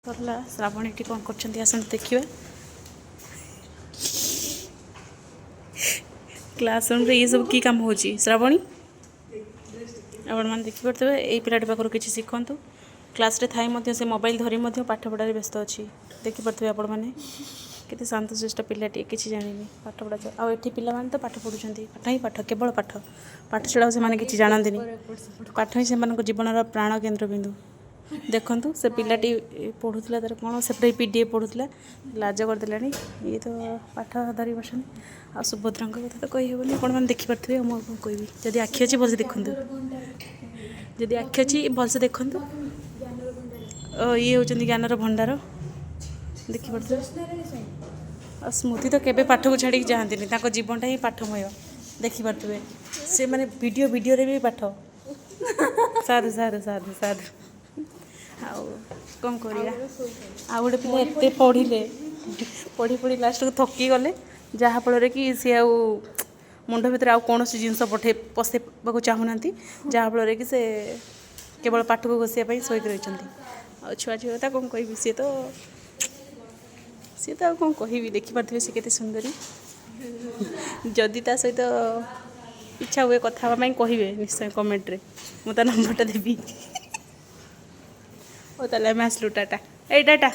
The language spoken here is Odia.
ସରିଲା। ଶ୍ରାବଣ ଏଠି କ'ଣ କରୁଛନ୍ତି, ଆସନ୍ତୁ ଦେଖିବା। କ୍ଲାସ୍ ରୁମ୍ରେ ଇଏ ସବୁ କି କାମ ହେଉଛି ଶ୍ରାବଣୀ? ଆପଣମାନେ ଦେଖିପାରୁଥିବେ। ଏଇ ପିଲାଟି ପାଖରୁ କିଛି ଶିଖନ୍ତୁ। କ୍ଲାସ୍ରେ ଥାଇ ମଧ୍ୟ ସେ ମୋବାଇଲ ଧରି ମଧ୍ୟ ପାଠପଢ଼ାରେ ବ୍ୟସ୍ତ ଅଛି। ଦେଖିପାରୁଥିବେ ଆପଣମାନେ, କେତେ ଶାନ୍ତଶିଷ୍ଟ ପିଲାଟିଏ, କିଛି ଜାଣିନି, ପାଠପଢ଼ା। ଆଉ ଏଠି ପିଲାମାନେ ତ ପାଠ ପଢ଼ୁଛନ୍ତି। ପାଠ ହିଁ ପାଠ, କେବଳ ପାଠ। ପାଠ ଛଡ଼ା ଆଉ ସେମାନେ କିଛି ଜାଣନ୍ତିନି। ପାଠ ହିଁ ସେମାନଙ୍କ ଜୀବନର ପ୍ରାଣ କେନ୍ଦ୍ରବିନ୍ଦୁ। ଦେଖନ୍ତୁ, ସେ ପିଲାଟି ପଢ଼ୁଥିଲା ତାର କ'ଣ ସେପଟେ PDF ପଢ଼ୁଥିଲା, ଲାଜ କରିଦେଲାଣି। ଇଏ ତ ପାଠ ଧରି ବସନ୍ତି। ଆଉ ସୁଭଦ୍ରାଙ୍କ କଥା ତ କହିହେବନି। ଆପଣମାନେ ଦେଖିପାରୁଥିବେ। ଆଉ ମୁଁ ଆଉ କ'ଣ କହିବି? ଯଦି ଆଖି ଅଛି, ଭଲସେ ଦେଖନ୍ତୁ। ଯଦି ଆଖି ଅଛି, ଭଲସେ ଦେଖନ୍ତୁ। ଓ, ଇଏ ହେଉଛନ୍ତି ଜ୍ଞାନର ଭଣ୍ଡାର, ଦେଖିପାରୁଥିବେ। ଆଉ ସ୍ମୃତି ତ କେବେ ପାଠକୁ ଛାଡ଼ିକି ଯାଆନ୍ତିନି। ତାଙ୍କ ଜୀବନଟା ହିଁ ପାଠମୟ। ଦେଖିପାରୁଥିବେ, ସେମାନେ ଭିଡ଼ିଓରେ ବି ପାଠ। ସାଧୁ, ସାଧୁ, ସାଧୁ, ସାଧୁ। ଆଉ କ'ଣ କରିବା? ଆଉ ଗୋଟେ ପିଲା ଏତେ ପଢ଼ିଲେ, ପଢ଼ି ପଢ଼ି ଲାଷ୍ଟକୁ ଥକି ଗଲେ, ଯାହାଫଳରେ କି ସିଏ ଆଉ ମୁଣ୍ଡ ଭିତରେ ଆଉ କୌଣସି ଜିନିଷ ପଶେଇବାକୁ ଚାହୁଁନାହାନ୍ତି, ଯାହାଫଳରେ କି ସେ କେବଳ ପାଠକୁ ଘୋଷିବା ପାଇଁ ଶୋଇକି ରହିଛନ୍ତି। ଆଉ ଛୁଆ ଝିଅ କଥା କ'ଣ କହିବି? ସିଏ ତ ଆଉ କ'ଣ କହିବି? ଦେଖିପାରୁଥିବେ ସେ କେତେ ସୁନ୍ଦରୀ। ଯଦି ତା ସହିତ ଇଚ୍ଛା ହୁଏ କଥା ହେବା ପାଇଁ, କହିବେ ନିଶ୍ଚୟ କମେଣ୍ଟରେ, ମୁଁ ତା ନମ୍ବରଟା ଦେବି। ହଉ ତାହେଲେ, ଆମେ ଆସିଲୁ। ଟାଟା। ଏଇ ଟାଟା।